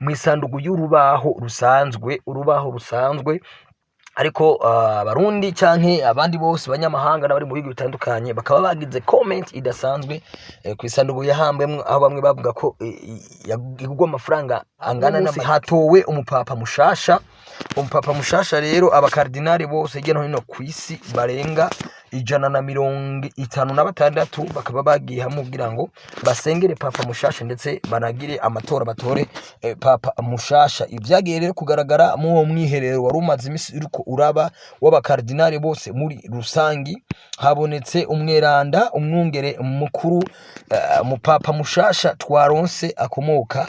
Mu isandugu y'urubaho rusanzwe, urubaho rusanzwe. Ariko Abarundi canke abandi bose, abanyamahanga n'abari mu bihugu bitandukanye, bakaba bagize comment idasanzwe ku isandugu yahambwemwo, aho bamwe bavuga ko igurwa amafaranga angana Uno na musi hatowe umupapa mushasha. Umupapa mushasha rero, abakardinali bose hirya no hino kw'isi barenga 156 bakaba bagiye hamwe kugira ngo basengere papa mushasha, ndetse banagire amatora, batore papa mushasha. Ivyagiye rero kugaragara muri uwo mwiherero wari umaze imisi uriko uraba w'abakardinali bose muri rusangi, habonetse umweranda, umwungere mukuru, umupapa mushasha twaronse akomoka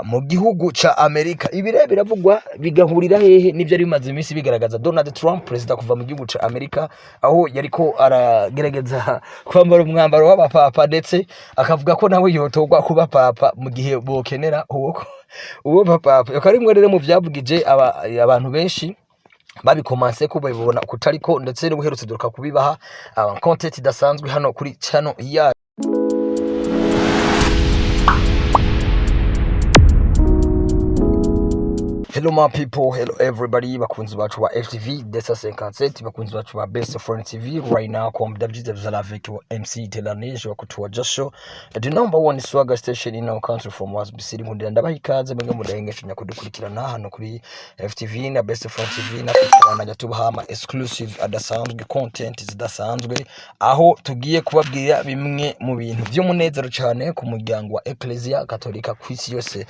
mu gihugu ca Amerika. Ibi rero biravugwa bigahurira hehe n'ivyo yari bimaze iminsi bigaragaza Donald Trump, perezida kuva mu gihugu ca Amerika, aho yariko aragerageza kwambara umwambaro w'abapapa, ndetse akavuga ko nawe yotorwa kuba papa mu gihe bokenera uwo papa. Akaba ari rimwe rero mu vyavugije abantu benshi babikomanse ko babibona kutariko, ndetse n'ubuherutse duruka kubibaha content idasanzwe hano kuri channel ya Hello my people, hello everybody, bakunzi bacu ba FTV Desa 57, bakunzi bacu ba Best Friend TV. Right now, comme d'habitude, vous allez avec MC Telanejo kutuwa Joshua, the number one swagger station in our country from Wasbi City. Nkundira ndabaha ikaze mwebwe mudahengeshanya kudukurikirana hano kuri FTV na Best Friend TV, na tukabandanya tubaha ama exclusive adasanzwe, content zidasanzwe, aho tugiye kubabwira bimwe mu bintu by'umunezero cyane ku muryango wa Ecclesia Katolika ku isi yose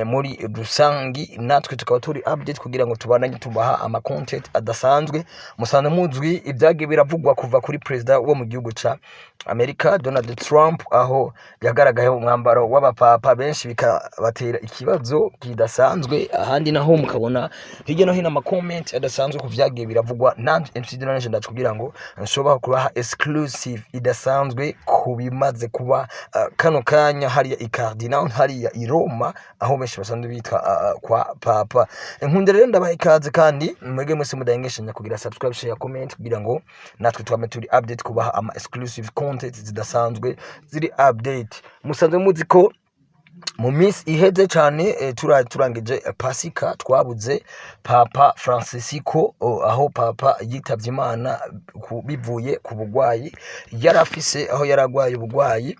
muri rusangi. Natwe tukaba turi update kugira ngo tubandanye tubaha ama content adasanzwe. Musanzwe muzwi ibyagiye biravugwa kuva kuri perezida wo mu gihugu ca Amerika Donald Trump, aho yagaragaye mu mwambaro w'abapapa, benshi bikabatera ikibazo kidasanzwe. Ahandi naho mukabona hirya no hino ama comment adasanzwe ku vyagiye biravugwa. Nanje MC Donald ndaje kugira ngo nshobora kubaha exclusive idasanzwe ku bimaze kuba kano kanya hariya i Cardinal, hariya i Roma, aho benshi basanzwe bitwa kwa papa. Nkunda rero ndabaha ikaze, kandi mwebwe mwese mudahengeshanya kugira subscribe, share, comment, kugira ngo natwe twame turi update kubaha ama exclusive content zidasanzwe ziri update. Musanzwe muzi ko mu minsi iheze cyane turangije Pasika twabuze Papa Francisco, aho papa yitavye Imana bivuye ku bugwayi yari afise, aho yari agwaye ubugwayi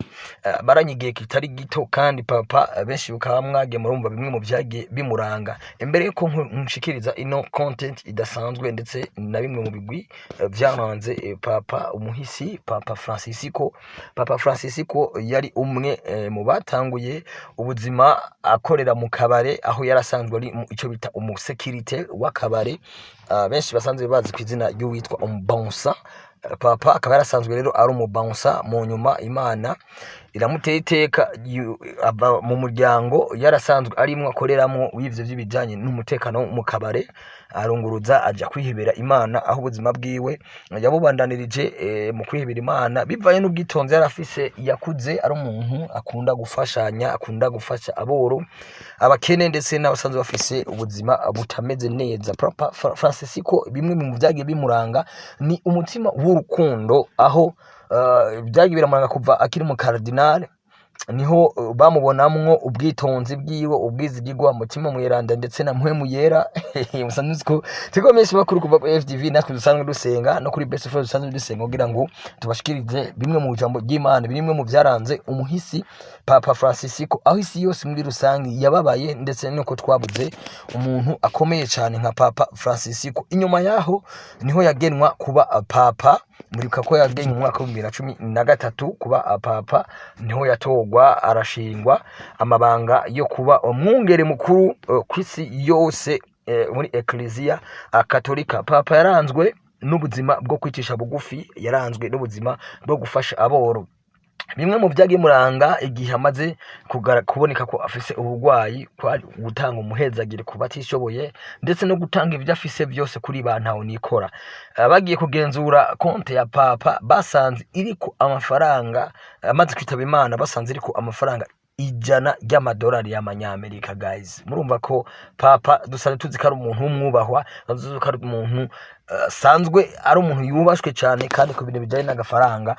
maranye igihe kitari gito. Kandi papa benshi bukaba mwagiye murumva bimwe mu vyagiye bimuranga. Imbere yuko nshikiriza ino content idasanzwe, ndetse na bimwe mu bigwi vyaranze papa umuhisi Papa Francisco, Papa Francisco yari umwe mu batanguye ubuzima akorera mu kabare, aho yari asanzwe ari mu ico bita umusekirite w'akabare, benshi basanzwe bazi ku izina ry'uwitwa umubonsa. Papa akaba yarasanzwe rero ari umubonsa. Mu nyuma Imana iramuteye iteka, ava mu muryango yarasanzwe arimwo akoreramwo w'ivyo vy'ibijanye n'umutekano mu kabare, arunguruza aja kwihebera Imana, aho ubuzima bwiwe yabubandanirije mu kwihebera Imana. Bivanye n'ubwitonzi yari afise, yakuze ari umuntu akunda gufashanya, akunda gufasha aboro, abakene, ndetse n'abasanzwe bafise ubuzima butameze neza. Papa Francisco, bimwe mu vyagiye bimuranga ni umutima w'urukundo, aho vyagiye biramuranga kuva akiri mu cardinal, niho bamubonamwo ubwitonzi bwiwe, ubwizigirwa, mutima mweranda ndetse na Mpwemu Yera. Musanzwe muzi ko turiko menshi makuru kuva kuri FTV, natwe dusanzwe dusenga, no kuri Best Friend dusanzwe dusenga, kugira ngo tubashikirize bimwe mu jambo ry'Imana, bimwe mu vyaranze umuhisi Papa Francisco, aho isi yose muri rusange yababaye, ndetse nuko twabuze umuntu akomeye cyane nka Papa Francisco. Inyuma yaho niho yagenwa kuba papa. Muribuka ko yagenwe mu mwaka wa 2013 kuba papa, niho yatorwa, arashingwa amabanga yo kuba umwungere mukuru kw'isi yose muri Ecclesia Katolika. Papa yaranzwe n'ubuzima bwo kwicisha bugufi, yaranzwe n'ubuzima bwo gufasha aboro. Bimwe mu vyagimuranga igihe amaze kuboneka ko afise ubugwayi, kwari gutanga umuhezagire ku batishoboye, ndetse no gutanga ivyo afise vyose kuri ba ntaho nikora. Bagiye kugenzura konte ya papa, basanze iriko amafaranga, amaze kwitaba Imana basanze iriko amafaranga 100 ry'amadolari y'amanyamerika. Guys, murumva ko papa dusanzwe tuzi ko ari umuntu w'umwubahwa, tuzi ko ari umuntu asanzwe ari umuntu yubashwe cyane, kandi ku bintu bijanye n'agafaranga.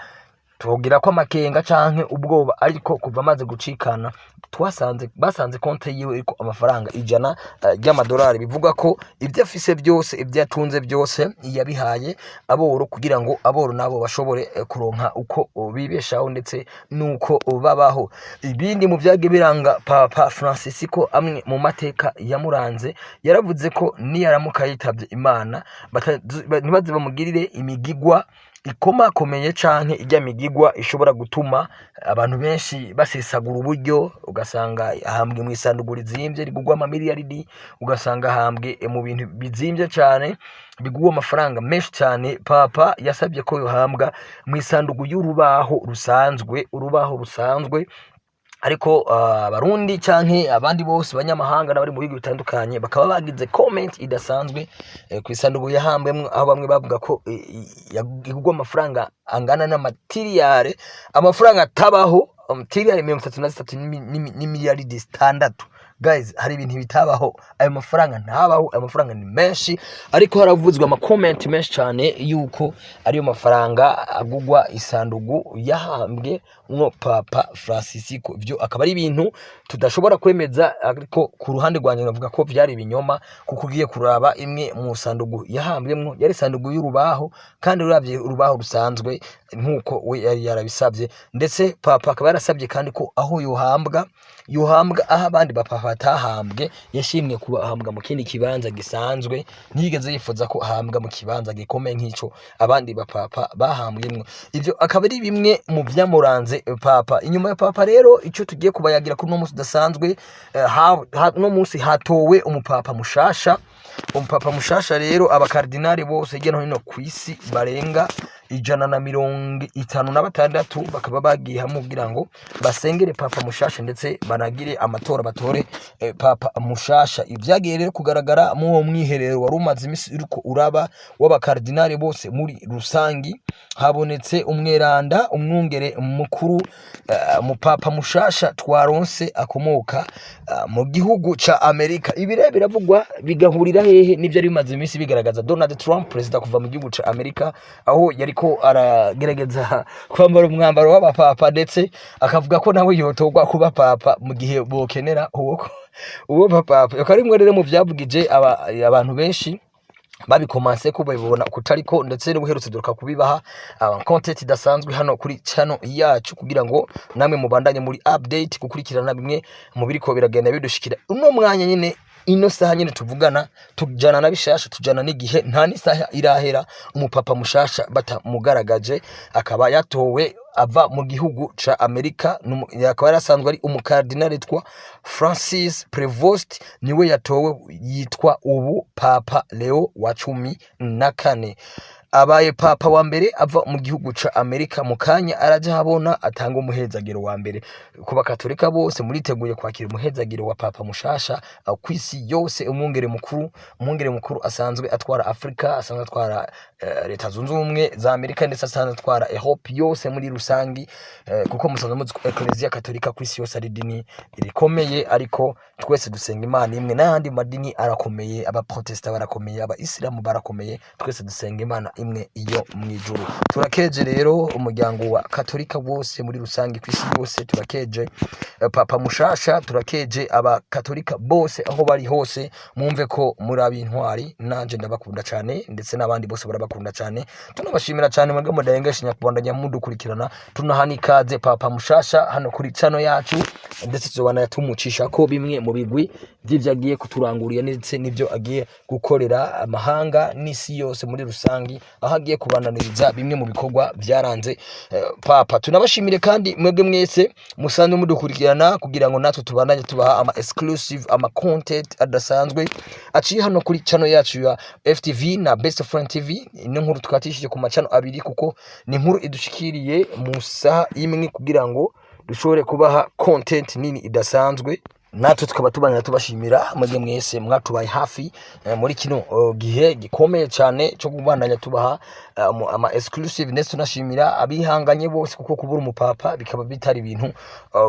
Tugira ko amakenga canke ubwoba, ariko kuva amaze gucikana twasanze basanze konte yiwe iriko amafaranga 100 ry'amadolari, bivuga ko ibyo afise byose, ibyo atunze byose, yabihaye aboro kugira ngo aboro nabo bashobore kuronka uko bibeshaho ndetse nuko babaho. Ibindi mu vyagiye biranga Papa Francisco, amwe mu mateka yamuranze, yaravuze ko niyaramuka yitavye Imana ntibaze bamugirire imigigwa ikomakomeye canke irya migigwa ishobora gutuma abantu benshi basesagura uburyo, ugasanga ahambwe mu isanduku rizimvye rigurwa amamiliyaridi, ugasanga ahambwe mu bintu bizimvye cane bigurwa amafaranga menshi cane. Papa yasabye ko yohambwa mu isanduku y'urubaho rusanzwe, urubaho rusanzwe. Ariko abarundi canke abandi bose banyamahanga n'abari mu bihugu bitandukanye bakaba bagize comment idasanzwe ku isanduku yahambwemwo, aho bamwe bavuga ko igurwa amafaranga angana n'amatiriyare, amafaranga atabaho, tiriyare 33 n'imiliyaridi 6. Guys, hari ibintu bitabaho, ayo mafaranga ntabaho, ayo mafaranga ni menshi. Ariko haravuzwe ama comment menshi cyane yuko ariyo mafaranga agugwa isandugu yahambwe mwo Papa Francisco. Ibyo akaba ari ibintu tudashobora kwemeza, ariko ku ruhande rwanjye navuga ko byari ibinyoma, kuko ugiye kuraba imwe mu sandugu yahambwemwo yari isandugu y'urubaho, kandi uravye urubaho rusanzwe nk'uko we yari yarabisabye. Ndetse Papa akaba yarasabye kandi ko aho yohambwa, yohambwa aho abandi bapapa batahambwe. Yashimwe kubahambwa mu kindi kibanza gisanzwe, ntiyigeze yifuza ko ahambwa mu kibanza gikomeye nk'ico abandi bapapa bahambwemwo. Ivyo akaba ari bimwe mu vyamuranze Papa. Inyuma ya Papa rero, ico tugiye kubayagira kuri uno munsi udasanzwe, uno munsi hatowe umupapa mushasha. Umupapa mushasha rero, abakardinali bose hirya no hino ku isi barenga 156 bakaba bagiye hamwe kugira ngo basengere Papa mushasha, ndetse banagire amatora batore Papa mushasha. Ibyagiye rero kugaragara muri uwo mwiherero wari umaze imisi uriko uraba w'abakardinali bose muri rusangi, habonetse umweranda, umwungere mukuru, umupapa mushasha twaronse akomoka mu gihugu ca Amerika. Ibi rero biravugwa bigahurira hehe n'ivyo yari bimaze iminsi bigaragaza Donald Trump, perezida kuva mu gihugu ca Amerika, aho yariko aragerageza kwambara umwambaro w'abapapa, ndetse akavuga ko nawe yotorwa kuba papa mu gihe bokenera uwo papa. Akaba ari rimwe rero mu vyavugije abantu benshi babikomanse ko babibona kutariko, ndetse n'ubuherutse duruka kubibaha content idasanzwe hano kuri channel yacu, kugira ngo namwe mubandanye muri update gukurikirana bimwe mu biriko biragenda bidushikira uno mwanya nyine, ino saha nyine tuvugana. Tujana na bishasha, tujana n'igihe. Nta n'isaha irahera umupapa mushasha batamugaragaje. Akaba yatowe ava mu gihugu ca Amerika, akaba yarasanzwe ari umukardinali yitwa Francis Prevost, niwe yatowe yitwa ubu Papa Leo wa 14. Abaye papa wa mbere ava mu gihugu ca Amerika. Mu kanya araja habona atanga umuhezagiro wa mbere ku bakatolika bose. Muriteguye kwakira umuhezagiro wa papa mushasha kw'isi yose, umwungere mukuru, umwungere mukuru asanzwe atwara Afrika, asanzwe atwara Leta Zunze Ubumwe za Amerika, ndetse asanzwe atwara Europe yose muri rusangi, kuko musanzwe muzi ko Eklezia Katolika kw'isi yose ari idini rikomeye. Ariko twese dusenga Imana imwe, n'ayandi madini arakomeye, abaprotesta barakomeye, abayisilamu barakomeye, twese dusenga Imana imwe iyo mw'ijuru. Turakeje rero umuryango wa Katolika wose muri rusange kw'isi yose, turakeje papa mushasha, turakeje abakatolika bose aho bari hose. Mwumve ko muri ab'intwari, nanje ndabakunda cyane, ndetse n'abandi bose barabakunda cyane. Tunabashimira cyane mwebwe mudahengesha kubandanya mudukurikirana. Tunahana ikaze papa mushasha hano kuri channel yacu, ndetse tuzobana tumucisha ko bimwe mu bigwi vy'ivyo agiye kuturangurira, ndetse n'ivyo agiye gukorera amahanga n'isi yose muri rusangi, aho agiye kubandaniriza bimwe mu bikorwa vyaranze papa. Tunabashimire kandi mwebwe mwese musanzwe mudukurikirana, kugira ngo natwe tubandanye tubaha ama exclusive, ama content adasanzwe aciye hano kuri channel yacu ya FTV na Best Friend TV. Ino nkuru twatishije ku ma channel abiri, kuko ni inkuru idushikiriye mu saha imwe, kugira ngo dushobore kubaha content nini idasanzwe. Natwe tukaba tubandanya tubashimira mwebwe mwese mwatubaye hafi muri kino gihe gikomeye cyane cyo kubandanya tubaha ama exclusive, ndetse tunashimira abihanganye bose, kuko kubura umupapa bikaba bitari ibintu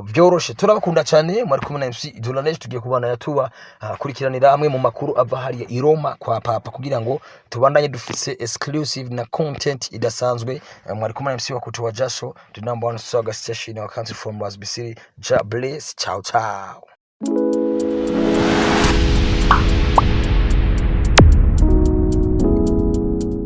byoroshe. Turabakunda cyane. Mwari kumwe na MC Dulanesh. Tugiye kubandanya tuba kurikiranira hamwe mu makuru ava hariya i Roma kwa papa, kugira ngo tubandanye dufise exclusive na content idasanzwe. Mwari kumwe na MC wa Kutoa Jasho, the number one swagger station in our country, from Rasbi City. God bless. Ciao ciao.